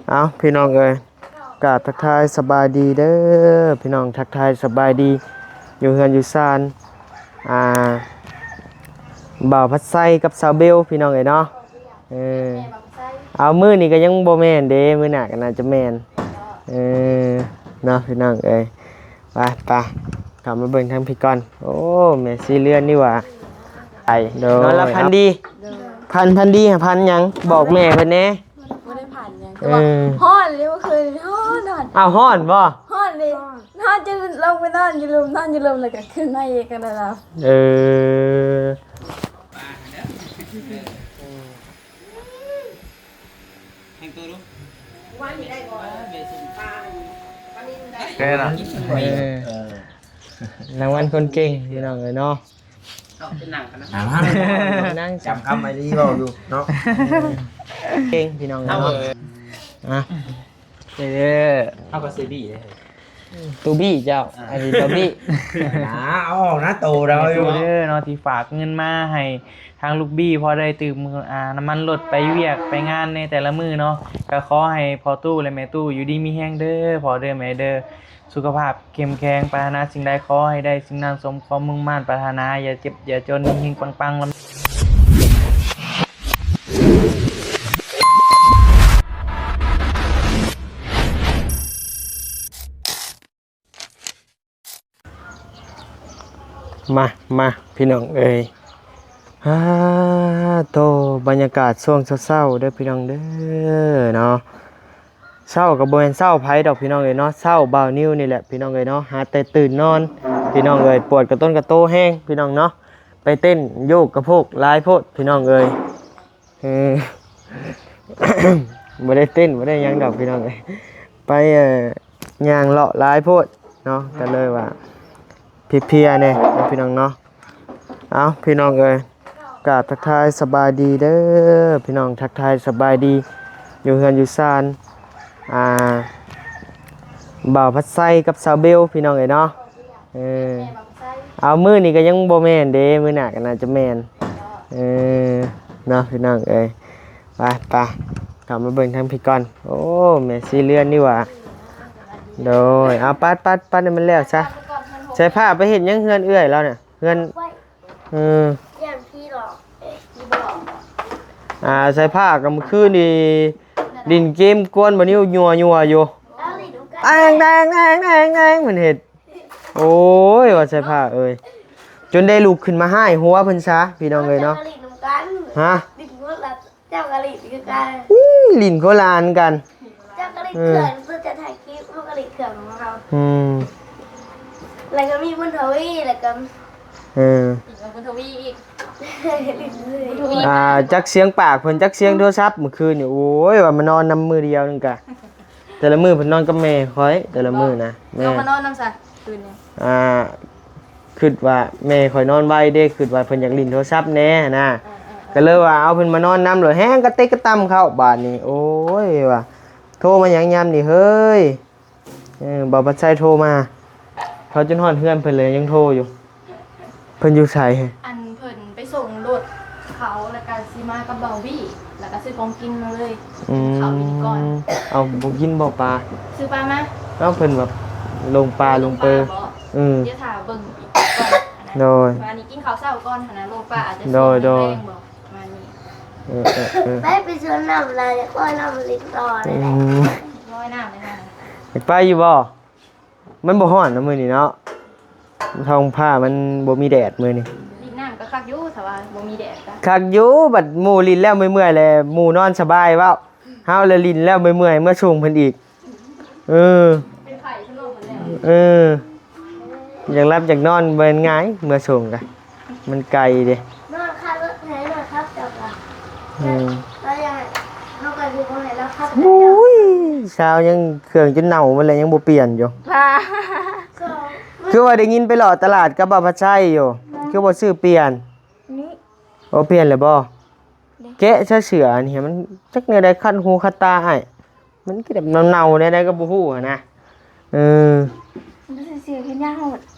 ເອົາ ພີ່ນ້ອງເອີຍ ກາບທັກທາຍສະບາຍດີເດີພີ່ນ້ອງ ທັກທາຍສະບາຍດີ ຢູ່ເຮືອນຢູ່ຊານ ອ່າ ບ່າວພັດໄຊກັບສາວເບວ ພີ່ນ້ອງເອີຍເນາະ. ເອີ ເອົາ ມື້ນີ້ກໍຍັງບໍ່ແມ່ນເດ້ ມື້ໜ້າກໍໜ້າຈະແມ່ນ. ເອີ ເນາະ ພີ່ນ້ອງເອີຍ ໄປ ໄປ ເຂົ້າມາເບິ່ງທາງພີ້ກ່ອນ. ໂອ້ ແມ່ສີເລືອນນີ້ຫວ່າ ໄປ ໂດຍ ນອນຫຼັບຝັນດີ. ໂດຍ ຝັນ ຝັນດີ ຝັນຫຍັງ ບອກແມ່ເພິ່ນແດ່. ບໍ່ໄດ້ຝັນຫຍັງ ແຕ່ວ່າ ເອີ ຮ້ອນເລີຍ ເມື່ອຄືນຮ້ອນ ຮ້ອນ. ອ້າວ ຮ້ອນບໍ່? ຮ້ອນເລີຍ ຮ້ອນຈົນລົງໄປນອນຢູ່ລຸ່ມ ນອນຢູ່ລຸ່ມ ແລ້ວກໍຂຶ້ນມາອີກກໍໄດ້ລະ. ເອີ ແຮງໂຕລູກ ເອີ ເອີ ລາງວັນຄົນເກັ່ງ ພີ່ນ້ອງເອີຍເນາະ. ເອົາ ນັ່ງກັນນະ ນັ່ງ ຈຳຄຳໄວ້ດີເວົ້າຢູ່ເນາະ. ເກັ່ງ ພີ່ນ້ອງເນາະ. ອ່ະ ເດີ ເຮົາກໍຊື້ບີເດ້ ຕູບີເຈົ້າ. ອ່າ ອັນນີ້ເຈົ້າບີ ອ່າ ເອົາອອກນະໂຕເຮົາຢູ່ເດີເນາະ ທີ່ຝາກເງິນມາໃຫ້ທາງລູກບີ ພໍໄດ້ຕື່ມ ອ່າ ນ້ຳມັນລົດໄປວຽກໄປງານໃນແຕ່ລະມື້ເນາະ. ກໍຂໍໃຫ້ພໍ່ຕູ້ ແລະ ແມ່ຕູ້ ຢູ່ດີມີແຮງເດີພໍ່ເດີແມ່ເດີ. ສຸຂະພາບເຂັ້ມແຂງ ປາດຖະໜາສິ່ງໃດຂໍໃຫ້ໄດ້ສິ່ງນັ້ນ ສົມຄວາມມຸ່ງມາດປາດຖະໜາ ຢ່າເຈັບຢ່າຈົນ ເຮັງໆ ປັງໆ ລຳ ມາ ມາ ພີ່ນ້ອງເອີຍ ອາໂຕ ບັນຍາກາດຊ່ວງເຊົ້າໆ ເດີພີ່ນ້ອງເດີເນາະ. ເຊົ້າກໍບໍ່ແມ່ນເຊົ້າໃຜດອກພີ່ນ້ອງເອີຍເນາະ ເຊົ້າບ່າວນິວນີ້ແຫຼະພີ່ນ້ອງເອີຍເນາະ. ຫາແຕ່ຕື່ນນອນພີ່ນ້ອງເອີຍ ປວດກະຕົ້ນກະໂຕແຮງພີ່ນ້ອງເນາະ. ໄປເຕັ້ນໂຍກກະໂພກຫຼາຍໂພດພີ່ນ້ອງເອີຍ. ເອີ ບໍ່ໄດ້ເຕັ້ນບໍ່ໄດ້ຫຍັງດອກພີ່ນ້ອງເອີຍ ໄປ ເອີ ຍ່າງເລາະຫຼາຍໂພດເນາະ ກໍເລີຍວ່າເພຍໆ ແດ່ເນາະພີ່ນ້ອງເນາະ. ເອົາ ພີ່ນ້ອງເອີຍ ກາບທັກທາຍສະບາຍດີເດີພີ່ນ້ອງ ທັກທາຍສະບາຍດີ ຢູ່ເຮືອນຢູ່ຊານ ອ່າ ບ່າວພັດໄຊກັບສາວເບວ ພີ່ນ້ອງເອີຍເນາະ. ເອີ ເອົາ ມື້ນີ້ກໍຍັງບໍ່ແມ່ນເດ້ ມື້ໜ້າກໍໜ້າຈະແມ່ນ. ເອີ ເນາະ ພີ່ນ້ອງເອີຍ ໄປ ໄປ ເຂົ້າມາເບິ່ງທາງພີ້ກ່ອນ. ໂອ້ ແມ່ສີເລືອນນີ້ຫວ່າ ໂດຍ ເອົາ ປັດ ປັດ ປັດໃຫ້ມັນແລ້ວຊະ. ສາຍຟ້າໄປເຮັດຫຍັງເຮືອນເອື້ອຍລາວນະ? ເຮືອນ ເອີ ຢ້ານຜີຫຼອກ ເອີ ຜີບອກ. ອ່າ ສາຍຟ້າກໍມື້ຄືນນີ້ຫຼິ້ນເກມກວນບ່າວນິວຍົວໆ ຢູ່ ອ້າງແດງໆໆໆ ເພິ່ນເຮັດ. ໂອ້ຍ ວ່າສາຍຟ້າເອີຍ ຈົນໄດ້ລຸກຂຶ້ນມາຮ້າຍຫົວເພິ່ນຊະ ພີ່ນ້ອງເອີຍເນາະ. ເຈົ້າກໍຫຼິ້ນນຳກັນ ຮະ? ຫຼິ້ນຄົນລະ ເຈົ້າກໍຫຼິ້ນຄືກັນ. ອຸ້ຍ ຫຼິ້ນຄົນລະອັນກັນ. ເຈົ້າກໍຫຼິ້ນເຄື່ອງ ເອີ ຕົວຈະຖ່າຍຄລິບ ເຮົາກໍຫຼິ້ນເຄື່ອງຂອງເຮົາ. ອືມ ແລ້ວກໍມີບຸນທະວີ ແລ້ວກໍ ເອີ ອີກ ບຸນທະວີອີກ. ອ່າ ຈັກສຽງປາກເພິ່ນ ຈັກສຽງໂທລະສັບມື້ຄືນນີ້. ໂອ້ຍ ວ່າມານອນນຳມື້ດຽວໜຶ່ງກະ ແຕ່ລະມື້ເພິ່ນນອນກັບແມ່ຂ້ອຍ ແຕ່ລະມື້ນະ. ແມ່ ເຈົ້າມານອນນຳຊະຄືນນີ້? ອ່າ ຄິດວ່າແມ່ຂ້ອຍນອນໄວເດ້ ຄິດວ່າເພິ່ນຢາກຫຼິ້ນໂທລະສັບແດ່ຫັ້ນນະ. ເອີໆໆ ກໍເລີຍວ່າເອົາເພິ່ນມານອນນຳ ແລ້ວແຮງກະເຕະກະຕຳເຂົ້າບາດນີ້. ໂອ້ຍ ວ່າໂທມາຫຍັງຍາມນີ້ເຮີ້ຍ. ເອີ ບ່າວພັດໄຊໂທມາ ເຂົາຈົນຮອດເຮືອນເພິ່ນເລີຍ ຍັງໂທຢູ່. ເພິ່ນຢູ່ໃສ? ອັນເພິ່ນໄປສົ່ງລົດເຂົາ ແລ້ວກະຊິມາກັບບ່າວວີ ແລ້ວກະຊື້ຂອງກິນມາເລີຍ. ອືມ ເຂົ້າກິນກ່ອນ. ເອົາ ບໍ່ກິນບໍ່ປາ? ຊື້ປາມາ. ເອົາ ເພິ່ນແບບລົງປ່າລົງເປີ. ເອີ ດຽວຖ້າເບິ່ງອີກກ່ອນ. ໂດຍ ວ່າອັນນີ້ກິນເຂົ້າເຊົ້າກ່ອນຫັ້ນນະ ລົງປ່າອາດຈະ ໂດຍໆ ແລງບໍ່ ປະມານນີ້. ເອີໆໆ ໄປ ໄປສວນນ້ຳລະ ຢາກວ່າຍນ້ຳຫຼິ້ນຕໍ່. ອືມ ວ່າຍນ້ຳໄດ້. ຢາກໄປຢູ່ບໍ່? ມັນບໍ່ຮ້ອນເນາະມື້ນີ້ເນາະ ທ້ອງຟ້າມັນບໍ່ມີແດດມື້ນີ້. ຫຼິ້ນນ້ຳກໍຄັກຢູ່ ຖ້າວ່າບໍ່ມີແດດກໍຄັກຢູ່. ບັດໝູ່ຫຼິ້ນແລ້ວເມື່ອຍໆ ແລ້ວໝູ່ນອນສະບາຍເວົ້າ ເຮົາລະຫຼິ້ນແລ້ວເມື່ອຍໆ ເມືອສົ່ງເພິ່ນອີກ. ເອີ ເປັນໄຂ້ຊະເນາະເພິ່ນແລ້ວ. ເອີ ຢາກຫຼັບຢາກນອນບໍ່ແມ່ນງ່າຍ ເມືອສົ່ງກະ ມັນໄກເດ້. ນອນຄາລົດໄຖ ນອນຄັບເຈົ້າກະ ອືມ ເຮົາກໍຊິບໍ່ໃຫ້ລາວຂັບ. ໂອ້ຍ ຊາວຍັງເຄື່ອງຈົນເນົ່າໝົດແລ້ວ ຍັງບໍ່ປ່ຽນຢູ່. ຄືວ່າໄດ້ຍິນໄປເລາະຕະຫຼາດກັບບ່າວພັດໄຊຢູ່ ຄືບໍ່ຊື້ປ່ຽນ? ນີ້ ໂອ້ ປ່ຽນແລ້ວບໍ່? ແກະຊະເສື້ອນີ້ ມັນຈັກແນວໃດ ຄັນຫູຄັນຕາອ້າຍ. ມັນຄືແບບເນົ່າໆ ແນວໃດກໍບໍ່ຮູ້ຫັ້ນນະ. ເອີ ມັນໃສ່ເສື້ອແຂນຍາວ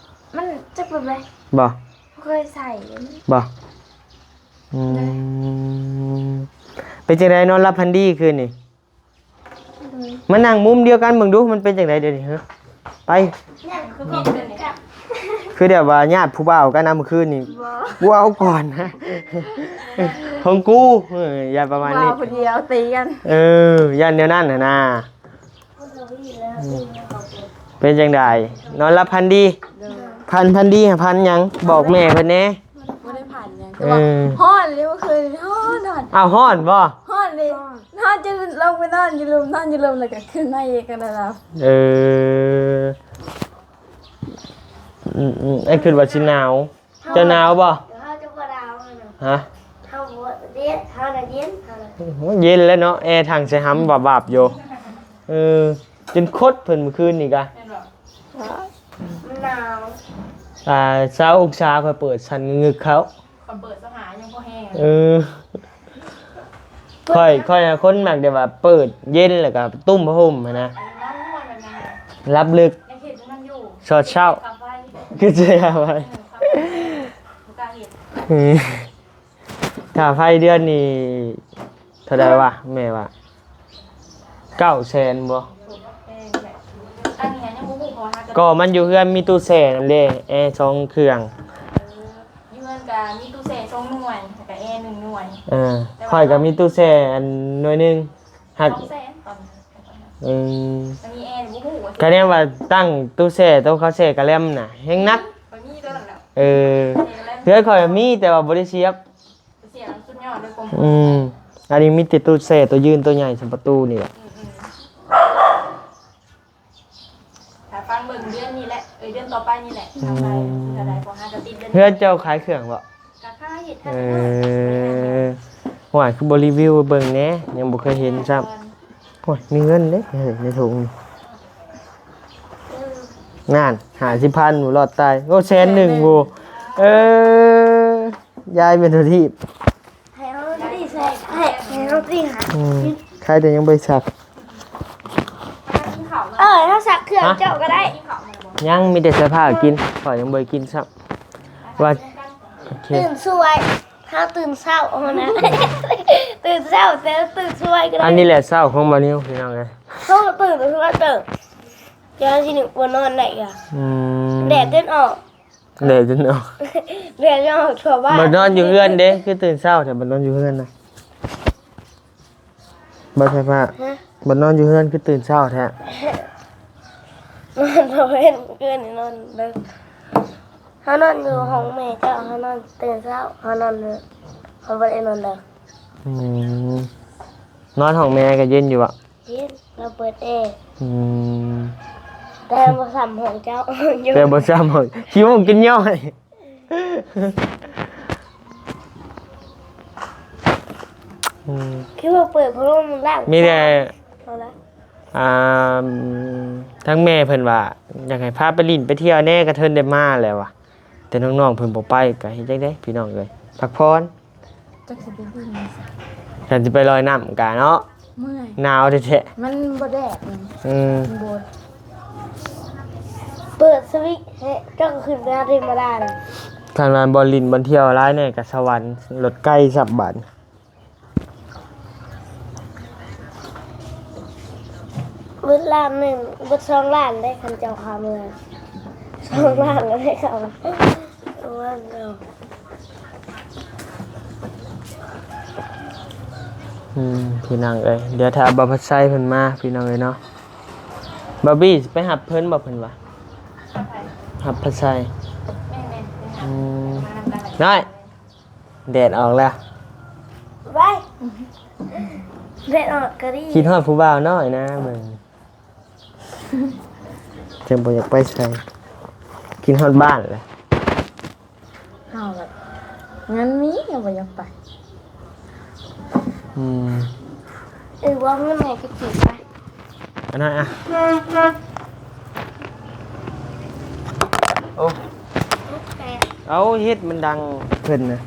ມັນຈັກແບບໃດ ບໍ່ເຄີຍໃສ່. ບໍ່? ອືມ ເປັນຈັ່ງໃດ ນອນຫຼັບຝັນດີຄືນນີ້? ມານັ່ງມຸມດຽວກັນເບິ່ງດູ ມັນເປັນຈັ່ງໃດດຽວນີ້ ຮະ? ໄປ ຄືແບບວ່າຍາດຜູ້ບ່າວກັນນະມື້ຄືນນີ້ ບໍ່ ບໍ່ເອົາກ່ອນນະ ຂອງກູ ເອີ ຢ້ານປະມານນີ້ ຜູ້ບ່າວຜູ້ດຽວຕີກັນ ເອີ ຢ້ານແນວນັ້ນຫັ້ນນະ. ເປັນຈັ່ງໃດ? ນອນຫຼັບຝັນດີ? ໂດຍ ຝັນ ຝັນດີ ຝັນຫຍັງ? ບອກແມ່ເພິ່ນແດ່. ບໍ່ໄດ້ຝັນຫຍັງ ແຕ່ວ່າ ເອີ ຮ້ອນເລີຍເມື່ອຄືນ ຮ້ອນ ຮ້ອນ. ອ້າວ ຮ້ອນບໍ່? ຮ້ອນເລີຍ ຮ້ອນຈົນລົງໄປນອນຢູ່ລຸ່ມ ນອນຢູ່ລຸ່ມ ແລ້ວກໍຂຶ້ນມາອີກກໍໄດ້ແລ້ວ. ເອີ ອືມໆ ອ້າຍຄິດວ່າຊິໜາວ. ເຈົ້າໜາວບໍ່? ເຮົາຈະບໍ່ໜາວນະ. ຮະ? ເຮົາບໍ່ເຢັນ ເຮົານະເຢັນ ເຮົານະ ໂອ້ ເຢັນແລ້ວເນາະ ແອຖັງໃສ່ຫຳວາບໆຢູ່. ເອີ ຈົນຄົດເພິ່ນມື້ຄືນນີ້ກະ ແມ່ນບໍ່? ມັນໜາວ. ອ່າ ຊາວອົງສາ ຂ້ອຍເປີດສັ່ນງຶກເຂົ້າ ຂ້ອຍເປີດຊາວຫ້າຍັງພໍແຮງ. ເອີ ຂ້ອຍ ຂ້ອຍນະຄົນມັກແບບວ່າເປີດເຢັນແລ້ວກໍຕຸ້ມຜ້າຫົ່ມຫັ້ນນະ ເອີ ນອນມ່ວນແບບນັ້ນ ຫຼັບເລິກ ຍັງເຫັນມັນຢູ່ ສອດເຊົ້າ ຄ່າໄຟ ຄືຊິຄ່າໄຟ ເອີ ຄ່າໄຟ ບໍ່ກ້າເຮັດ. ເອີ ຄ່າໄຟເດືອນນີ້ເທົ່າໃດວະ ແມ່ວ່າ ເກົ້າແສນບໍ່? ແພງແຫຼະ ອັນນີ້ຫາຍັງບໍ່ຮູ້ ເພາະວ່າຫາ ກໍມັນຢູ່ເຮືອນມີຕູ້ແຊ່ນຳເດ້ ແອສອງເຄື່ອງ. ເອີ ຢູ່ເຮືອນກະມີຕູ້ແຊ່ສອງໜ່ວຍ ແລ້ວກະແອໜຶ່ງໜ່ວຍ. ເອີ ແຕ່ວ່າ ຂ້ອຍກະມີຕູ້ແຊ່ອັນໜ່ວຍໜຶ່ງ ຫາກ ສອງແສນຕອນນີ້. ອືມ ອັນນີ້ແອນີ້ບໍ່ຮູ້ວ່າ ຄະແນນວ່າຕັ້ງຕູ້ແຊ່ໂຕເຂົາແຊ່ກະແລັມນະ ແຮງໜັກ. ຂ້ອຍມີໂຕນັ້ນແຫຼະ. ເອີ ແຊ່ກະແລັມ ເຮືອນຂ້ອຍມີ ແຕ່ວ່າບໍ່ໄດ້ສຽບ. ສຽບສຸດຍອດເລີຍ ກົມ. ອືມ ອັນນີ້ມີແຕ່ຕູ້ແຊ່ໂຕຢືນໂຕໃຫຍ່ສ່ຳປະຕູນີ້ແຫຼະ. ອືມໆ ຖ້າຟັງເບິ່ງເດືອນນີ້ແຫຼະ ເອີຍ ເດືອນຕໍ່ໄປນີ້ແຫຼະ. ອືມ ເຮົາໄປເທື່ອໃດ ເພາະຫາກະຕິດເດືອນ ເຮືອນເຈົ້າຂາຍເຄື່ອງບໍ່? ກະຂາຍ ເຮັດ ເອີ ຫ້ວຍ ຄືບໍ່ຣີວິວເບິ່ງແດ່ ຍັງບໍ່ເຄີຍເຫັນຊ້ຳ. ໂອ້ຍ ມີເງິນເດ້ ເຮີ້ຍ ໃນຖົງນີ້ ນັ້ນ ຫ້າສິບພັນ ບໍ່ລອດຕາຍ. ໂອ້ ແສນໜຶ່ງ ໂອ້ ເອີ ຍາຍເປັນໂທທີບ ໃຫ້ເຮົາຕີໃສ່ ໃຫ້ ໃຫ້ເຮົາຕີຫາ. ອືມ ໃຄແຕ່ຍັງບໍ່ໄດ້ຊັກ. ເອີ ເຮົາຊັກເຄື່ອງ ຮະ? ເຈົ້າກໍໄດ້. ຍັງ ມີແຕ່ໃສ່ຜ້າກິນ ຂ້ອຍຍັງບໍ່ໄດ້ກິນຊ້ຳ. ວ່າ ໂອເຄ ຕື່ນສວຍ ເຮົາຕື່ນເຊົ້າຫັ້ນນະ ຕື່ນເຊົ້າ ແຕ່ຕື່ນສວຍກໍໄດ້. ອັນນີ້ແຫຼະເຊົ້າຂອງບ່າວນິວ ພີ່ນ້ອງເອີຍ. ເຮົາຕື່ນສວຍເຕີບ ເຈົ້າຊິບໍ່ນອນໄດ້ກະ. ອືມ ແດດຈົນອອກ ແດດຈົນອອກ ແດດຈົນອອກທົ່ວບ້ານ. ບໍ່ນອນຢູ່ເຮືອນເດ້ ຄືຕື່ນເຊົ້າແທ້ ບໍ່ນອນຢູ່ເຮືອນນະ. ບໍ່ໃຊ່ພະ ຮະ? ບໍ່ນອນຢູ່ເຮືອນຄືຕື່ນເຊົ້າແທ້. ນອນຕາເວັນ ຄືນນີ້ນອນເດິກ. ເຮົານອນຢູ່ຫ້ອງແມ່ເຈົ້າ ເຮົານອນຕື່ນເຊົ້າ ເຮົານອນ ເຮົາບໍ່ໄດ້ນອນເດິກ. ອືມ ນອນຫ້ອງແມ່ກໍເຢັນຢູ່ບໍ່? ເຢັນ ລາວເປີດແອ. ອືມ ແຕ່ບໍ່ສ່ຳຫ້ອງເຈົ້າ ແຕ່ບໍ່ສ່ຳຫ້ອງ ຂີ້ວງກິນຍ້ອຍ. ອືມ ຄືວ່າເປີດພັດລົມລ້າງ ມີແຕ່ ເອົາລະ ອ່າ ທາງແມ່ເພິ່ນວ່າ ຢາກໃຫ້ພາໄປຫຼິ້ນໄປທ່ຽວແດ່ ກະເທີນໄດ້ມາແລ້ວວ່າ ແຕ່ນ້ອງໆເພິ່ນບໍ່ໄປ ກະເຮັດຈັ່ງໃດພີ່ນ້ອງເອີຍ ພັກຜ່ອນ. ຈັກຊິໄປຫຼິ້ນໃສ ຄັນຊິໄປລອຍນ້ຳກະເນາະ ເມື່ອຍ ໜາວແທ້ໆ. ມັນບໍ່ແດດນີ້ ອືມ ມັນບໍ່ ເປີດສະວິດໃຫ້ເຈົ້າກໍຂຶ້ນໄປຫາເທວະດານະ. ຄັນວ່າບ່ອນຫຼິ້ນບ່ອນທ່ຽວຫຼາຍແດ່ກະສະຫວັນ ລົດໄກສັບບາດ. ເບິດລ້ານໜຶ່ງ ເບິດສອງລ້ານເດ້ ຄັນເຈົ້າພາເມືອ ສອງລ້ານກໍໄດ້ເຂົ້າ ສອງລ້ານເຂົ້າ. ອືມ ພີ່ນ້ອງເອີຍ ດຽວຖ້າບ່າວພັດໄຊເພິ່ນມາ ພີ່ນ້ອງເອີຍເນາະ. ບາບີໄປຮັບເພິ່ນບໍ່ ເພິ່ນວ່າ ຮັບໃຜ? ຮັບພັດໄຊ. ແມ່ນໆ ໄປຮັບ. ອືມ ມານຳກັນແຫຼະ ນ້ອຍ. ແດດອອກແລ້ວ ໄວ ແດດອອກກໍດີ. ຄິດຮອດຜູ້ບ່າວນ້ອຍນະເບິ່ງ ຈັ່ງບໍ່ຢາກໄປໃສ ຄິດຮອດບ້ານແຫຼະ. ເຮົາແບບເງິນມີກໍບໍ່ຢາກໄປ. ອືມ ເອີ ວ່າເງິນໃຫ້ກໍເກັບໄວ້. ອັນນັ້ນອະ ໂອ້ ຕົກແຕກ ເອົາ ເຮັດມັນດັງເພິ່ນນະ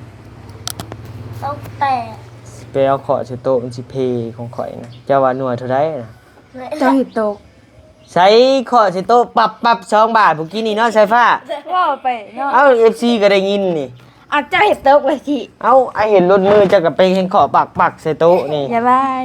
ຕົກແຕກ. ຊິໄປເອົາເຄາະໃສ່ໂຕະ ມັນຊິເພຂອງຂ້ອຍນະ. ເຈົ້າວ່າໜ່ວຍເທົ່າໃດນະ? ເຈົ້າເຮັດຕົກ ໃສ່ເຄາະໃສ່ໂຕະປັບໆ ສອງບາດ ຜູ້ກີ້ນີ້ເນາະ ສາຍຟ້າ ເວົ້າໄປເນາະ ເອົ້າ ເອັຟຊີກໍໄດ້ຍິນນີ້. ເອົາ ເຈົ້າເຮັດຕົກວ່າຊິ ເອົ້າ ອ້າຍເຫັນລົດມືເຈົ້າກໍໄປເຫັນເຄາະປັກໆ ໃສ່ໂຕະນີ້. ຢ່າບາຍ.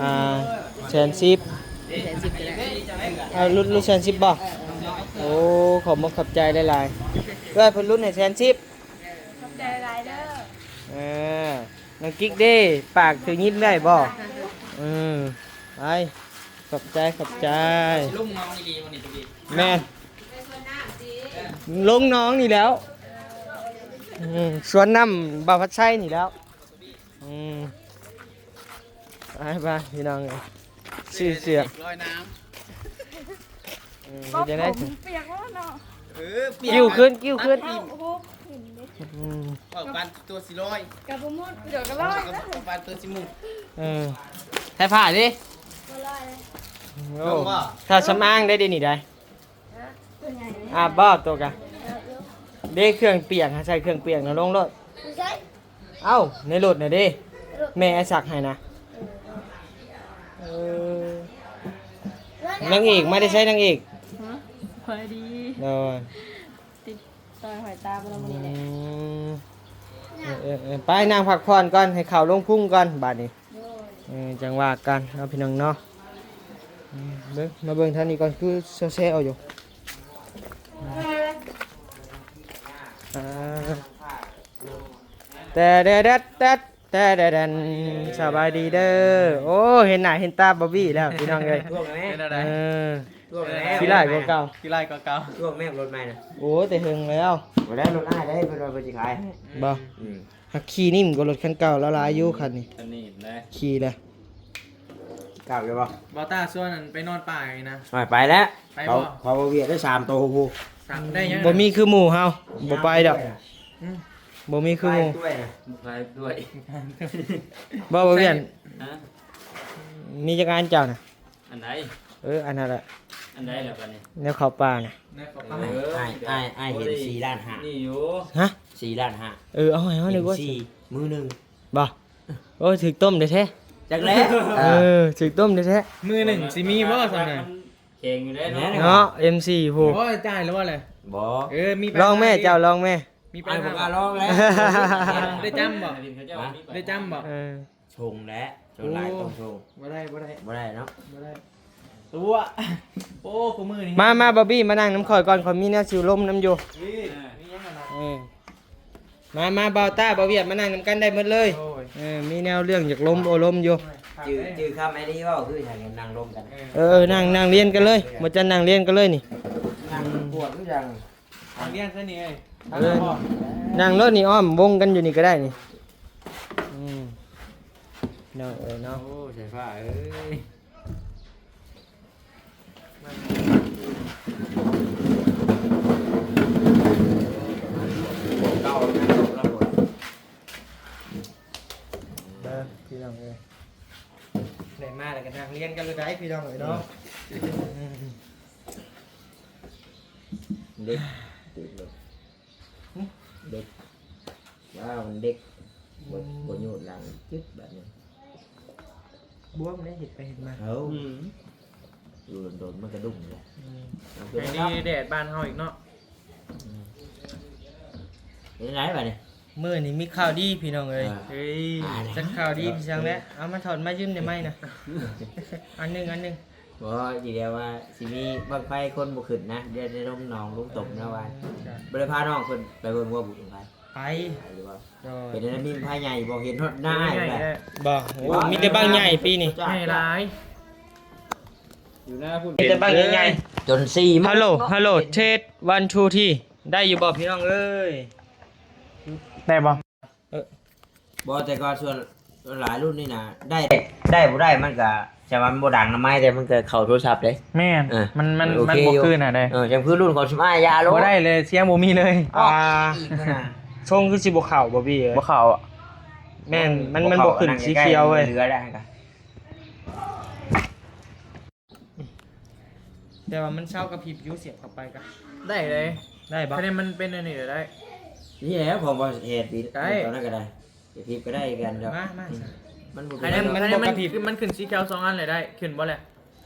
ອ່າ ແສນສິບ ແສນສິບກໍໄດ້ ເອົາຫຼຸດ ຫຼຸດແສນສິບບໍ່? ໂອ້ ຂອບມົກຂອບໃຈຫຼາຍໆ ເອື້ອຍເພິ່ນຫຼຸດໃຫ້ແສນສິບ. ຂອບໃຈຫຼາຍເດີ. ເອີ ນ້ອງກິກເດ້ ປາກຖືຍິນໄດ້ບໍ່? ອືມ ໄປ ຂອບໃຈ ຂອບໃຈ. ລົງໜອງອີ່ຫຼີບໍ່ນີ້? ແມ່ນ ລົງໜອງນີ້ແຫຼ້ວ ອືມ ສວນນ້ຳບ່າວພັດໄຊນີ້ແຫຼ້ວ. ອືມ ໄປໆ ພີ່ນ້ອງເອີຍ ຊື້ເສື້ອ ລອຍນ້ຳ ເອີ ເຮັດຈັ່ງໃດ ປຽກແລ້ວເນາະ ເອີ ປຽກ ກິ້ວຂຶ້ນ ກິ້ວຂຶ້ນ ເອົາໂອ້ໂຫ ອືມ ເວົ້າປານຕົວຊິລອຍ ກະບໍ່ໝົດ ດຽວກະລອຍ ເວົ້າປານຕົວຊິໝຸນ ເອີ ໃສ່ຜ້າເດ້ ບໍ່ລອຍ ໂອ້ ຖ້າສຳອາງໄດ້ເດນີ້ໄດ ອາບບໍ່ໂຕກະ ເດ້ເຄື່ອງປຽກ ໃສ່ເຄື່ອງປຽກນະລົງໂລດ ຢູ່ໃສ ເອົ້າ ໃນລົດນະເດ້ ແມ່ໄອ້ສັກໃຫ້ນະ ເອີ ນາງເອກມາແຕ່ໃສນາງເອກ ຮະ ສະບາຍດີ ໂດຍ ຕິດຕໍ່ຫອຍຕາບໍ່ລະມື້ນີ້ແຫຼະ ອືມ ເອີໆໆ ໄປນັ່ງພັກຜ່ອນກ່ອນ ໃຫ້ເຂົ້າລົງພຸງກ່ອນບາດນີ້ ໂດຍ ເອີ ຈັ່ງວ່າກັນເນາະພີ່ນ້ອງເນາະ ອືມ ເບິ່ງ ມາເບິ່ງທາງນີ້ກ່ອນ ຄືແຊວໆຢູ່ ອ່າ ແຕ່ແດດແດດ ແຕ່ແດດແດນ ສະບາຍດີເດີ ໂອ້ ເຫັນໜ້າເຫັນຕາບອບບີ້ແລ້ວພີ່ນ້ອງເອີຍ ເປັນແນວໃດ ເອີ ຂີ່ຫຼ້າຍກວ່າເກົ່າ ຂີ່ຫຼ້າຍກວ່າເກົ່າ ຊ່ວງແມ່ລົດໃໝ່ນະ ໂອ້ ແຕ່ເຖິງແລ້ວ ບໍ່ໄດ້ລົດອ້າຍໄດ້ ເພິ່ນວ່າເພິ່ນຊິຂາຍໃຫ້ ບໍ່ ອືມ ຫາກຂີ່ນິ້ມກວ່າລົດຄັນເກົ່າລະຫຼາຍຢູ່ ອືມ ຄັນນີ້ ຄັນນີ້ແຫຼະ ຂີ່ແຫຼະ ເກົ່າຢູ່ບໍ່ ບໍ່ຕາຊວນອັນໄປນອນປ່ານີ້ນະ ໄປແລ້ວ ໄປບໍ່ ເຂົາ ເຂົາເອົາວຽກໄດ້ສາມໂຕພຸ້ນ ສາມ ໄດ້ຫຍັງ ບໍ່ມີຄືໝູ່ເຮົາ ບໍ່ໄປດອກ ອືມ ບໍ່ມີຄືໝູ່ ໄປດ້ວຍນະ ໄປດ້ວຍ ບໍ່ ບໍ່ວຽກ ຮະ ມີຈັກອັນເຈົ້ານະ ອັນໃດ ເອີ ອັນນັ້ນແຫຼະ ອັນໃດລະບາດນີ້ ແນວເຂົ້າປ່ານະ ແນວເຂົ້າປ່າ ເອີ ອ້າຍ ອ້າຍ ອ້າຍເຫັນສີ່ລ້ານຫ້າ ນີ້ຢູ່ ຮະ ສີ່ລ້ານຫ້າ ເອີ ເອົາໃຫ້ເຮົາ ເອັມສີ່ ມື້ໜຶ່ງ ບໍ່ ໂອ້ຍ ຖືກຕົ້ມແທ້ໆ ຈັກແລ້ວ ເອີ ຖືກຕົ້ມແທ້ໆ ມື້ໜຶ່ງຊິມີບໍ່ຊ່ຳນັ້ນ ແຂງຢູ່ເດ້ເນາະ ແມ່ນ ເນາະ ເອັມສີ່ພຸ້ນ ໂອ້ຍ ຈ່າຍແລ້ວບໍ່ແຫຼະ ບໍ່ ເອີ ມີ ລອງແມ້ ເຈົ້າລອງແມ້ ມີໄປ ອ້າຍບໍ່ກ້າລອງແລ້ວ ໄດ້ຈ້ຳບໍ່ ໄດ້ຈ້ຳບໍ່ ເອີ ຊົງແຫຼະ ສ່ວນຫຼາຍຕ້ອງຊົງ ບໍ່ໄດ້ ບໍ່ໄດ້ ບໍ່ໄດ້ເນາະ ບໍ່ໄດ້ ຕົວະ ໂອ້ ຄູ່ມື້ນີ້ ມາ ມາ ບອບບີ້ ມານັ່ງນຳຂ້ອຍກ່ອນ ຂ້ອຍມີແນວຊິລົມນຳຢູ່ ນີ້ ເອີ ມີຫຍັງຫັ້ນນະ ເອີ ມາ ມາ ບ່າວຕ້າ ບ່າວວຽດ ມານັ່ງນຳກັນໄດ້ໝົດເລີຍ ໂອ້ຍ ເອີ ມີແນວເລື່ອງຢາກລົມໂອ້ລົມຢູ່ ຈື່ ຈື່ຄຳໄອ້ນີ້ເວົ້າຄືຫຍັງ ນັ່ງລົມກັນ ເອີ ເອີ ນັ່ງ ນັ່ງລຽນກັນເລີຍ ໝົດຈັນນັ່ງລຽນກັນເລີຍນີ້ ນັ່ງປວດຄືຫຍັງ ນັ່ງລຽນຊະນີ້ເອີຍ ເອີ ນັ່ງໂລດນີ້ ອ້ອມວົງກັນຢູ່ນີ້ກະໄດ້ນີ້ ອືມ ພີ່ນ້ອງເອີຍເນາະ ໂອ້ ສາຍຟ້າເອີຍ ເບິ່ງພີ່ນ້ອງເອີຍ ໄດ້ມາແລ້ວກະນັ່ງລຽນກັນເລີຍໄດ໋ພີ່ນ້ອງເອີຍເນາະ ອືມ ເດັກ ຕິດລົດ ຫຶ ເດັກ ວ້າວ ມັນເດັກ ບໍ່ ອືມ ບໍ່ໂຍດຫຼັງ ຈຶດບາດນີ້ ບວມເດ້ ເຮັດໄປເຮັດມາ ເອົ້າ ອືມ ຢູ່ດົນໆ ມັນກະດຸ້ງເດ້ ອືມ ເອົາ ໄອ້ນີ້ແດດບ້ານເຮົາອີກເນາະ ອືມ ເປັນໄດບາດນີ້? ມື້ນີ້ມີຂ່າວດີພີ່ນ້ອງເອີຍ ເອີ ເຮີ້ຍ ຈັກຂ່າວດີ ເອີ ເປັນຫຍັງແຫຼະ ເອົາມາຖອນມາຢືມໄດ້ໄໝນະ ອັນໜຶ່ງ ອັນໜຶ່ງ ບໍ່ ຊິແບບວ່າຊິມີບັ້ງໄຟຄົນບໍ່ຂຶ້ນນະ ດຽວໄດ້ລົງໜອງລົງຕົມແລ້ວວ່າ ເອີ ບໍ່ໄດ້ພານ້ອງເພິ່ນໄປເບິ່ງບໍ່ ບຸນບັ້ງໄຟ ໄປ ໄປຢູ່ບໍ່? ໂດຍ ເປັນອັນນັ້ນມີບັ້ງໄຟໃຫຍ່ບໍ່? ເຫັນຮອດໜ້າອ້າຍ ໃຫຍ່ແຫຼະ ບໍ່ ໂອ້ ມີແຕ່ບັ້ງໃຫຍ່ປີນີ້ ໃຫຍ່ຫຼາຍ ຢູ່ໜ້າພຸ້ນ ມີແຕ່ບັ້ງໃຫຍ່ໆ ຈົນສີ່ ຮັລໂຫຼ ຮັລໂຫຼ ເທສ ວັນ ທູ ທຣີ ໄດ້ຢູ່ບໍ່ພີ່ນ້ອງເອີຍ? ໄດ້ບໍ່? ເອີ ບໍ່ ແຕ່ກໍສ່ວນ ສ່ວນຫຼາຍລຸ້ນນີ້ນະ ໄດ້ ໄດ້ບໍ່ໄດ້ ມັນກະ ຈະວ່າມັນບໍ່ດັງນຳໄມ້ ແຕ່ມັນກະເຂົ້າໂທລະສັບເດ້ ແມ່ນ ເອີ ມັນ ມັນ ມັນ ມັນບໍ່ຄືນະເດ້ ເອີ ຈັ່ງຄືລຸ້ນຂອງຊຸມອ້າຍ ຢ່າໂລດ ບໍ່ໄດ້ເລີຍ ສຽງບໍ່ມີເລີຍ ອ່າ ອີກນະ ຊົງຄືຊິບໍ່ເຂົ້າບໍ່ບີເອີຍ ບໍ່ເຂົ້າ ແມ່ນ ມັນ ມັນບໍ່ຂຶ້ນສີຂຽວເວີຍ ເຫຼືອແລ້ວ ແຕ່ວ່າມັນເຊົາກະພິບຢູ່ ສຽບເຂົ້າໄປກະ ໄດ້ເດ້ ໄດ້ບໍ່? ຄັນມັນເປັນອັນນີ້ກະໄດ້ ນີ້ແຫຼະ ຂອງບໍ່ເຮັດ ໄດ້ ຕອນນັ້ນກະໄດ້ ກະພິບກະໄດ້ຄືກັນດອກ ມາ ມາ ອືມ ມັນບໍ່ ຄັນມັນ ມັນບໍ່ກະພິບ ມັນຂຶ້ນສີຂຽວສອງອັນເລີຍ ໄດ້ ຂຶ້ນບໍ່ແຫຼະ?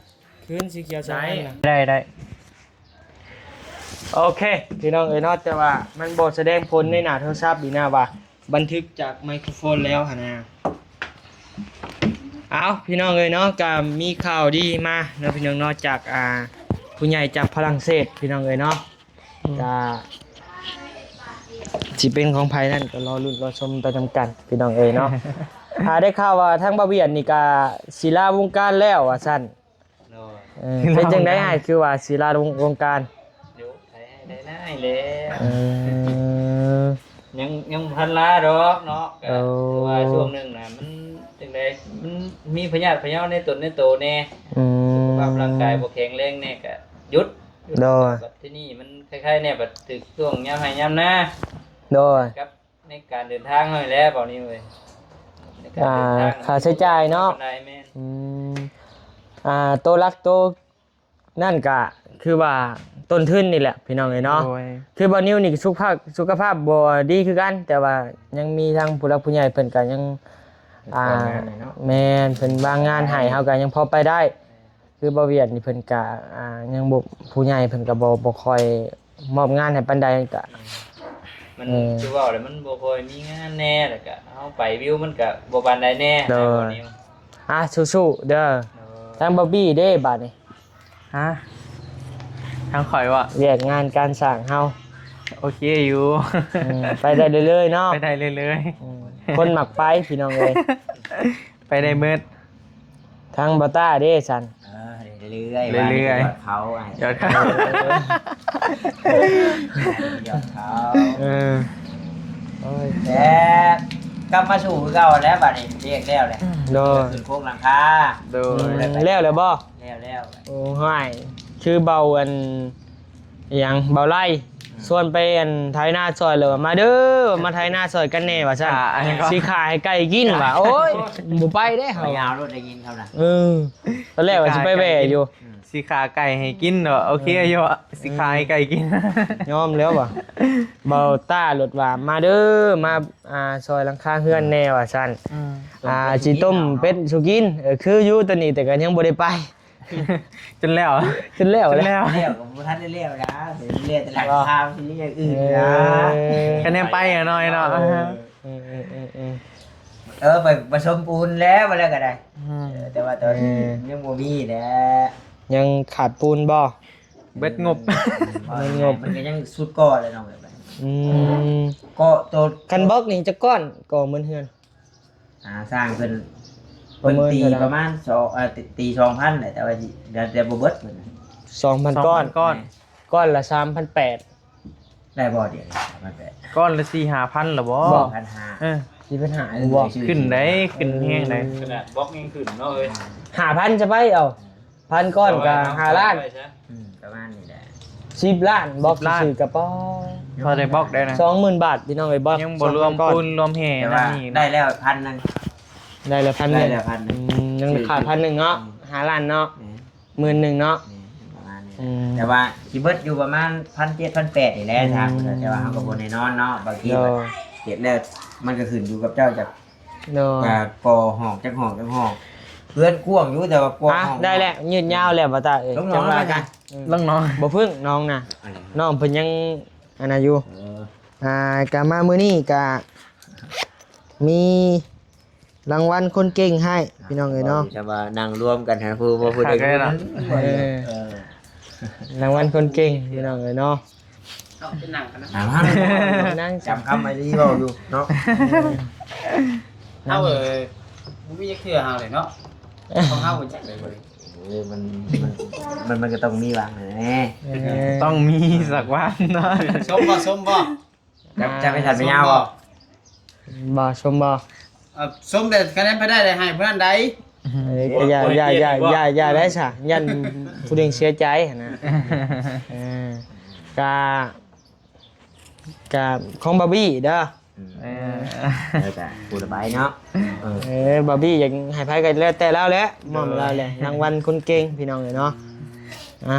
ຂຶ້ນສີຂຽວສອງອັນນະ ໄດ້ ໄດ້ ໂອເຄ ພີ່ນ້ອງເອີຍເນາະ ແຕ່ວ່າມັນບໍ່ສະແດງຜົນໃນໜ້າໂທລະສັບນີ້ນະວ່າ ບັນທຶກຈາກໄມໂຄຣໂຟນແລ້ວຫັ້ນນະ ເອົ້າ ພີ່ນ້ອງເອີຍເນາະ ກະມີຂ່າວດີມາເນາະ ພີ່ນ້ອງເນາະ ຈາກ ອ່າ ຜູ້ໃຫຍ່ຈາກຝຣັ່ງເສດ ພີ່ນ້ອງເອີຍເນາະ ອືມ ກະຊິເປັນຂອງໃຜນັ້ນ ກະລໍລຸ້ນລໍຊົມໄປນຳກັນ ພີ່ນ້ອງເອີຍເນາະ ຫາໄດ້ຂ່າວວ່າທາງບ່າວວຽດນີ້ກະຊິລາວົງການແລ້ວວ່າຊັ້ນ ໂດຍ ເອີ ເປັນຈັ່ງໃດອ້າຍ ຄືວ່າຊິລາວົງ ວົງການ? ຢູ່ ໄດ້ ໄດ້ນາຍແລ້ວ ເອີ ຍັງ ຍັງບໍ່ທັນລາດອກເນາະ ກະ ໂອ້ ຖືວ່າຊ່ວງໜຶ່ງນະ ມັນ ຈັ່ງໃດ ມັນມີພະຍາດພະເຍົາໃນຕົນໃນໂຕແດ່ ອືມ ສຸຂະພາບຮ່າງກາຍບໍ່ແຂງແຮງແດ່ ກະຢຸດ ຢຸດ ໂດຍ ບັດທີນີ້ມັນຄ້າຍໆແນ່ ບັດຖືກຊ່ວງຍາມໄຮ່ຍາມນາ ໂດຍ ກັບໃນການເດີນທາງເຮົານີ້ແຫຼະ ເບົານິວເອີຍ ໃນການເດີນທາງ ອ່າ ຄ່າໃຊ້ຈ່າຍເນາະ ປານໃດ ແມ່ນ ອືມ ອ່າ ໂຕຫຼັກໂຕ ນັ້ນກະຄືວ່າຕົ້ນທຶນນີ້ແຫຼະພີ່ນ້ອງເອີຍເນາະ ໂດຍ ຄືບ່າວນິວນີ້ສຸຂະພາບ ສຸຂະພາບບໍ່ດີຄືກັນ ແຕ່ວ່າຍັງມີທາງຜູ້ຫຼັກຜູ້ໃຫຍ່ເພິ່ນກະຍັງ ອ່າ ວາງງານໃຫ້ເນາະ ແມ່ນ ເພິ່ນວາງງານໃຫ້ ເຮົາກະຍັງພໍໄປໄດ້ ຄືບ່າວວຽດນີ້ເພິ່ນກະ ອ່າ ຍັງບໍ່ ຜູ້ໃຫຍ່ເພິ່ນກະບໍ່ ບໍ່ຄ່ອຍມອບງານໃຫ້ປານໃດ ກະ ມັນ ເອີ ຄືເວົ້າແລ້ວມັນບໍ່ຄ່ອຍມີງານແດ່ ແລ້ວກະເຮົາໄປວິວມັນກະບໍ່ປານໃດແດ່ ໂດຍ ບ່າວນິວ ອ່າ ສູ້ໆເດີ ໂດຍ ທາງບອບບີ້ເດ້ບາດນີ້ ຮະ ທາງຂ້ອຍວະ ວຽກງານການສ້າງເຮົາ ໂອເຄຢູ່ ອືມ ໄປໄດ້ເລື້ອຍໆເນາະ ໄປໄດ້ເລື້ອຍໆ ອືມ ຄົນມັກໄປພີ່ນ້ອງເອີຍ ໄປໄດ້ເໝິດ ທາງບ່າວຕ້າເດ້ຊັ້ນ ເອີ ເລື້ອຍໆ ເລື້ອຍໆ ວ່າມີແຕ່ຍອດເຂົາ ຍອດເຂົາ ເອີ ຍອດເຂົາ ເອີ ໂອ້ຍ ແຕ່ກັບມາສູ່ຄືເກົ່າແລ້ວ ບາດນີ້ວຽກແລ້ວແຫຼະ ໂດຍ ຂຶ້ນໂຄງຫຼັງຄາ ໂດຍ ອືມ ແລ້ວແລ້ວບໍ່? ແລ້ວແລ້ວ ໂອ້ ຮ້າຍ ຄືເບົາອັນ ອີຫຍັງ ເບົາໄລ່ ອືມ ຊວນໄປອັນໄຖນາຊ່ອຍ ແລ້ວວ່າ ມາເດີ ມາໄຖນາຊ່ອຍກັນແດ່ວ່າຊັ້ນ ອ່າ ອັນນີ້ກໍ ຊິຂ້າໃຫ້ໄກ່ກິນວ່າ ໂອ້ຍ ບໍ່ໄປເດ້ເຮົາ ຍາວໂລດໄດ້ຍິນເຂົານະ ເອີ ຕອນແລກວ່າຊິໄປແວ່ຢູ່ ອືມ ຊິຂ້າໄກ່ໃຫ້ກິນເນາະ ໂອເຄຢູ່ ເອີ ຊິຂ້າໃຫ້ໄກ່ກິນ ຍອມແລ້ວວ່າ ເບົາຕ້າໂລດວ່າ ມາເດີ ມາ ອ່າ ຊ່ອຍຫຼັງຄາເຮືອນແດ່ວ່າຊັ້ນ ອືມ ອ່າ ຊິຕົ້ມເປັດສູ່ກິນ ເອີ ຄືຢູ່ຕອນນີ້ ແຕ່ກໍຍັງບໍ່ໄດ້ໄປ ຈົນແລ້ວ ຈົນແລ້ວ ຈົນແລ້ວ ແລ້ວກໍບໍ່ທັນໄດ້ແລ້ວນະ ເຫັນແລ້ວແຕ່ຫຼັງຄາ ບໍ່ ຊິມີຢ່າງອື່ນນະ ເອີ ກໍແນມໄປໜ້ອຍເນາະ ເອີ ເອີ ເອີ ເອີ ເອີ ໄປປະສົມປູນແລ້ວ ວ່າແລ້ວກໍໄດ້ ອືມ ເອີ ແຕ່ວ່າຕອນນີ້ ເອີ ຍັງບໍ່ມີແຫຼະ ຍັງຂາດປູນບໍ່? ເບິດງົບ ເບິດງົບ ມັນກໍຍັງສຸດກໍແລ້ວເນາະ ແບບນັ້ນ ອືມ ກໍໂຕ ຄັນບລັອກນີ້ຈັກກ້ອນກໍໝົດເຮືອນ? ອ່າ ຊ່າງເພິ່ນ ປະເມີນ ເພິ່ນຕີເທົ່າໃດ? ປະມານສອງ ເອີ ຕີສອງພັນແຫຼະ ແຕ່ວ່າຊິ ແຕ່ ແຕ່ບໍ່ເບິດເພິ່ນນະ ສອງພັນ ສອງພັນກ້ອນ ກ້ອນ ແມ່ນ ກ້ອນລະສາມພັນແປດ ໄດ້ບໍ່ດຽວນີ້ ສາມພັນແປດ ກ້ອນລະສີ່ຫ້າພັນລະບໍ່? ບໍ່ ພັນຫ້າ ເອີ ສີ່ພັນຫ້າ ເອີ ບໍ່ ຂຶ້ນໄດ໋ ຂຶ້ນແຮງໄດ໋ ເອີ ຂະໜາດບລັອກຍັງຂຶ້ນເນາະເອີຍ ຫ້າພັນ ຈະໄປເອົາ ພັນກ້ອນກໍຫ້າລ້ານ ອືມ ປະມານນີ້ແຫຼະ ສິບລ້ານ ບລັອກ ສິບລ້ານ ຊື່ໆກະປາ ພໍໄດ້ບລັອກໄດ້ນະ ສອງໝື່ນບາດພີ່ນ້ອງເອີຍ ບລັອກ ຍັງບໍ່ລວມ ສອງພັນກ້ອນ ປູນລວມແຮ່ ແຕ່ວ່ານັ້ນນີ້ນະ ໄດ້ແລ້ວພັນໜຶ່ງ ໄດ້ແລ້ວພັນໜຶ່ງ ໄດ້ແລ້ວພັນໜຶ່ງ ອືມ ຍັງຂາດພັນໜຶ່ງເນາະ ແມ່ນ ຫ້າລ້ານເນາະ ແມ່ນ ໝື່ນໜຶ່ງເນາະ ແມ່ນ ປະມານນີ້ ອືມ ແຕ່ວ່າຊິເບິດຢູ່ປະມານພັນເຈັດ ພັນແປດນີ້ແຫຼະ ອືມ ທາງເພິ່ນ ແຕ່ວ່າເຮົາກໍບໍ່ແນ່ນອນເນາະ ບາງທີ ໂດຍ ເຮັດແລ້ວມັນກໍຂຶ້ນຢູ່ກັບເຈົ້າຈະ ໂດຍ ອ່າ ກໍ່ຫ້ອງຈັກຫ້ອງຈັກຫ້ອງ ເຮືອນກວ້າງຢູ່ ແຕ່ວ່າກໍ່ ອ່ະ ຫ້ອງ ໄດ້ແລ້ວ ຍືດຍາວແລ້ວ ບໍ່ຕາເອີຍ ລົງໜອງ ຈັ່ງວ່າກັນ ອືມ ລົງໜອງ ບໍ່ເພິ່ງໜອງນະ ອັນນີ້ ນ້ອງເພິ່ນຍັງອັນນັ້ນຢູ່ ເອີ ອ່າ ກະມາມື້ນີ້ກະມີລາງວັນຄົນເກັ່ງໃຫ້ພີ່ນ້ອງເອີຍເນາະ ແຕ່ວ່ານັ່ງລວມກັນຫາຜູ້ບໍ່ ຜູ້ໃດ ຄັກແລ້ວເນາະ ຜູ້ໜຶ່ງ ເອີ ເອີ ລາງວັນຄົນເກັ່ງພີ່ນ້ອງເອີຍເນາະ ເອົາໄປນັ່ງກັນນະ ນັ່ງ ນັ່ງ ຈຳຄຳໄວ້ດີເວົ້າຢູ່ເນາະ ເຮົາ ເອີ ບໍ່ມີຈັກເທື່ອເຮົາເລີຍເນາະ ຂອງເຮົາບໍ່ຈັກເລີຍ ເອີ ມັນ ມັນ ມັນ ມັນກໍຕ້ອງມີຫວັງແຫຼະ ເອີ ຕ້ອງມີສັກວັນເນາະ ຊົມບໍ່ ຊົມບໍ່ ຈະ ຈະໄປສັນໄປຍາວບໍ່ ບໍ່ ຊົມບໍ່ ເອີ ຊົມແຕ່ຄະແນນໄປໄດ້ ໄດ້ໃຫ້ຜູ້ນັ້ນໃດ ເອີ ກໍຢ່າ ຢ່າ ຢ່າ ຢ່າ ຢ່າໄດ້ຊະ ຢ້ານຜູ້ໜຶ່ງເສຍໃຈຫັ້ນນະ ເອີ ກະ ກະຂອງບາບີເດີ ອືມ ເອີ ເອີ ກະຜູ້ລະບາຍເນາະ ເອີ ເອີ ບາບີຢາກໃຫ້ໃຜກໍແລ້ວແຕ່ລາວແຫຼະ ມອບໃຫ້ລາວແຫຼະ ລາງວັນຄົນເກັ່ງພີ່ນ້ອງເອີຍເນາະ ອ່ະ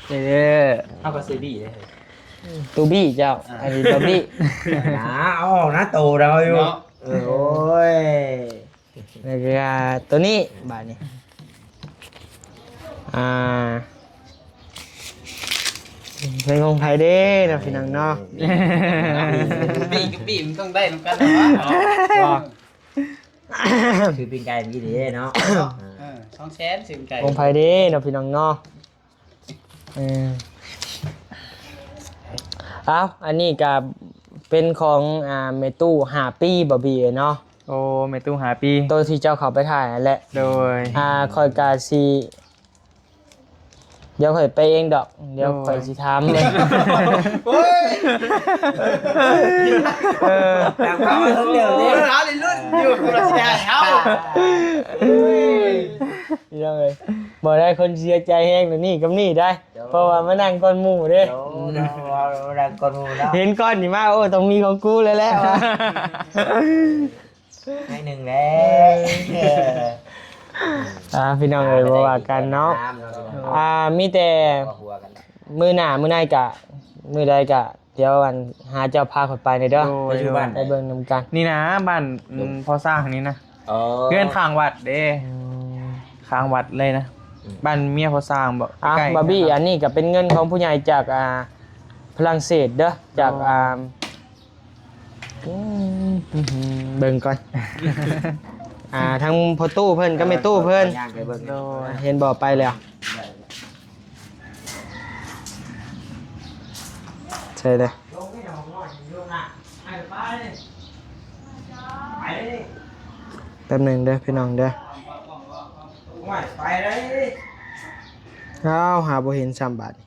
ເດີ ເຮົາກໍຊື້ບີເດ້ ຕູ້ບີເຈົ້າ ອ່າ ອັນນີ້ບາບີ ໜາ ເອົາອອກນະໂຕເຮົາຢູ່ ເນາະ ເອີ ໂອ້ຍ ແລ້ວກໍຕົວນີ້ບາດນີ້ ອ່າ ເປັນຂອງໃຜເດ້ເນາະ ພີ່ນ້ອງເນາະ ບີກັບບີມັນຕ້ອງໄດ້ນຳກັນເນາະ ບໍ່ ຊື້ປີ້ງໄກ່ມື້ກີ້ເດ້ເນາະ ເອີ ສອງແສນ ຊື້ປີ້ງໄກ່ ຂອງໃຜເດ້ເນາະ ພີ່ນ້ອງເນາະ ເອີ ເອົາ ອັນນີ້ກະເປັນຂອງ ອ່າ ແມ່ຕູ້ຫ້າປີ ບາບີເອີຍເນາະ ໂອ້ ແມ່ຕູ້ຫ້າປີ ໂຕທີ່ເຈົ້າເຂົ້າໄປຖ່າຍຫັ້ນແຫຼະ ໂດຍ ອ່າ ຂ້ອຍກະຊິ ດຽວຂ້ອຍໄປເອງດອກ ດຽວຂ້ອຍຊິຖາມເບິ່ງ. ໂອ້ຍ ເອີ ຕາມເຂົາເຖິງດຽວນີ້ ເອີ ເຮົາໄດ້ລຸ້ນຢູ່ ຜູ້ລະຊິໄດ້ເຮົາ. ໂອ້ຍ ພີ່ນ້ອງເອີຍ ບໍ່ໄດ້ ຄົນເສຍໃຈແຮງດຽວນີ້ກັບນີ້ໄດ໋ ເພາະວ່າມານັ່ງກ່ອນໝູ່ເດ້. ໂອ້ ມານັ່ງກ່ອນໝູ່ເນາະ ເຫັນກ່ອນນີ້ມາ ໂອ້ ຕ້ອງມີຂອງກູແລ້ວແຫຼະ. ໃຫ້ໜຶ່ງແລ້ວ ເອີ ອ່າ ພີ່ນ້ອງເອີຍ ບໍ່ວ່າກັນເນາະ. ອ່າ ມີແຕ່ມື້ໜ້າມື້ໃນກະ ມື້ໃດກະ ດຽວອັນ ຫາເຈົ້າພາຂ້ອຍໄປແດ່ເດີ ໂດຍ ໄປຢູ່ບ້ານໃດ ໄປເບິ່ງນຳກັນ. ນີ້ນະ ບ້ານ ອືມ ພໍ່ຊ້າງນີ້ນະ ອໍ ເຮືອນຂ້າງວັດເດ້. ອືມ ຂ້າງວັດເລີຍນະ ອືມ ບ້ານເມຍພໍ່ຊ້າງບໍ? ອ່າ ໃກ້ໆ ບາບີ ກັນເນາະ. ອັນນີ້ກະເປັນເງິນຂອງຜູ້ໃຫຍ່ຈາກ ອ່າ ຝຣັ່ງເສດເດີ ຈາກ ອໍ ອ່າ ອືມ ເບິ່ງກ່ອນ ອ່າ ທັງພໍ່ຕູ້ເພິ່ນກັບແມ່ຕູ້ເພິ່ນ ໂດຍ ເຫັນບໍ່ ໄປແລ້ວ ໃສ່ເດີ ແປັບໜຶ່ງເດີພີ່ນ້ອງເດີ. ອ້າວ ຫາບໍ່ເຫັນຊ້ຳບາດນີ້.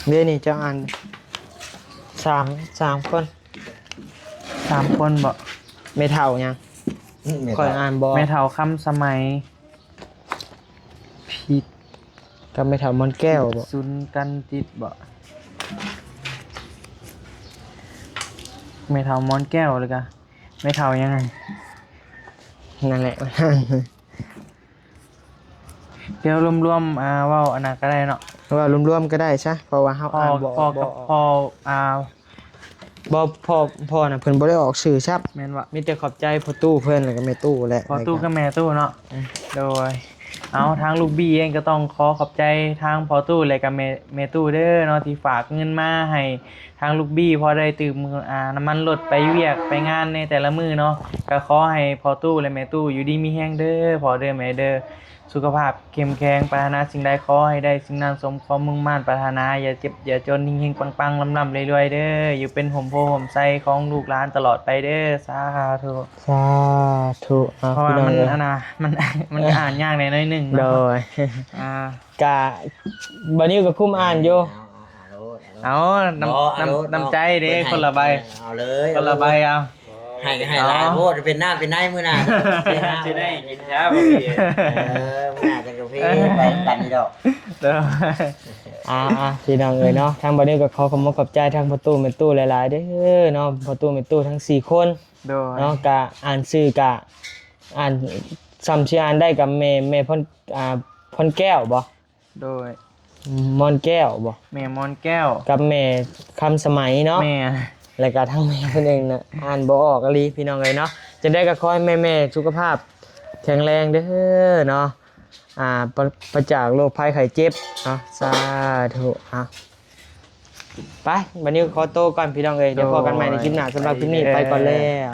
ເດນີ້ ເຈົ້າອ່ານ ສາມ ສາມຄົນ ສາມຄົນບໍ? ແມ່ເຖົ້າຫຍັງ? ອືມ ແມ່ເຖົ້າ ຂ້ອຍອ່ານບໍ່ອອກ. ແມ່ເຖົ້າຄຳສະໄໝ ຜິດ ກັບແມ່ເຖົ້າມ່ອນແກ້ວບໍ? ສຸນກັນຕິດບໍ? ແມ່ເຖົ້າມ່ອນແກ້ວ ແລ້ວກະແມ່ເຖົ້າຫຍັງ? ນັ້ນແຫຼະ. ດຽວລວມໆ ອ່າ ເວົ້າອັນນັ້ນກະໄດ້ເນາະ ເວົ້າລວມໆກະໄດ້ຊະ ເພາະວ່າເຮົາອ່ານບໍ່ອອກ ພໍ່ ພໍ່ ພໍ່ ພໍ່ ອ່າ ບໍ່ ພໍ່ ພໍ່ນະ ເພິ່ນບໍ່ໄດ້ອອກຊື່ຊ້ຳ. ແມ່ນຫວາ? ມີແຕ່ຂອບໃຈພໍ່ຕູ້ເພິ່ນ ແລ້ວກະແມ່ຕູ້ແຫຼະ ພໍ່ຕູ້ກັບແມ່ຕູ້ເນາະ. ອືມ ໂດຍ ເອົາ ທາງລູກບີເອງກະຕ້ອງຂໍຂອບໃຈທາງພໍ່ຕູ້ ແລະກະແມ່ ແມ່ຕູ້ເດີເນາະ ທີ່ຝາກເງິນມາໃຫ້ ທາງລູກບີພໍໄດ້ຕື່ມ ອ່າ ນ້ຳມັນລົດໄປວຽກໄປງານໃນແຕ່ລະມື້ເນາະ. ກະຂໍໃຫ້ພໍ່ຕູ້ ແລະແມ່ຕູ້ຢູ່ດີມີແຮງເດີພໍ່ເດີແມ່ເດີ ສຸຂະພາບເຂັ້ມແຂງ ປາດຖະໜາສິ່ງໃດຂໍໃຫ້ໄດ້ສິ່ງນັ້ນ ສົມຄວາມມຸ່ງມາດປາດຖະໜາ ຢ່າເຈັບຢ່າຈົນ ເຮັງໆປັງໆ ລ່ຳໆລວຍໆເດີ ຢູ່ເປັນຮົ່ມໂພຮົ່ມໄຊຂອງລູກຫຼານຕະຫຼອດໄປເດີ. ສາທຸ ສາທຸ. ເອົາ ເພາະວ່າມັນ ພີ່ນ້ອງເອີຍ ອັນນ່າ ມັນ ມັນກະອ່ານຍາກແດ່ໜ້ອຍໜຶ່ງເນາະ ໂດຍ ອ່າ ກະ ບ່າວນິວກະຄຸມອ່ານຢູ່. ເອົາ ເອົາ ເອົາ ນ້ຳ ນ້ຳ ນ້ຳໃຈເດ້ ຄົນລະໃບ ເອົາເລີຍ ຄົນລະໃບ ເອົາ ໃຫ້ ໃຫ້ຫຼາຍໂພດ ເປັນໜ້າເປັນໃນມື້ໜ້າ ຊິໄດ້ກິນຊາ ເອີ ມື້ໜ້າຈັງກາເຟ ໄປນຳກັນນີ້ດອກ. ໂດຍ ອ່າ ພີ່ນ້ອງເອີຍເນາະ ທາງບ່າວນິວກະຂໍຂອບອົກຂອບໃຈທາງພໍ່ຕູ້ແມ່ຕູ້ຫຼາຍໆເດີເນາະ ພໍ່ຕູ້ແມ່ຕູ້ທັງສີ່ຄົນ ໂດຍ ເນາະ ກະອ່ານຊື່ກະ ອ່ານ ສ່ຳຊິອ່ານໄດ້ກະແມ່ ແມ່ພອນ ອ່າ ພອນແກ້ວບໍ? ໂດຍ ມອນແກ້ວບໍ? ແມ່ມອນແກ້ວ ກັບແມ່ຄຳສະໄໝເນາະ ແມ່ ແລ້ວກະທັງແມ່ເພິ່ນເອງນະ ອ່ານບໍ່ອອກອີ່ຫຼີພີ່ນ້ອງເອີຍເນາະ. ຈັ່ງໃດກະຂໍໃຫ້ແມ່ໆສຸຂະພາບແຂງແຮງເດີເນາະ ອ່າ ປາສຈາກໂລກໄພໄຂ້ເຈັບເນາະ ສາທຸ. ອ່າ ໄປ ບ່າວນິວຂໍໂຕກ່ອນພີ່ນ້ອງເອີຍ ດຽວພໍ້ກັນໃໝ່ໃນຄລິບໜ້າ ສຳລັບຄລິບນີ້ໄປກ່ອນແລ້ວ.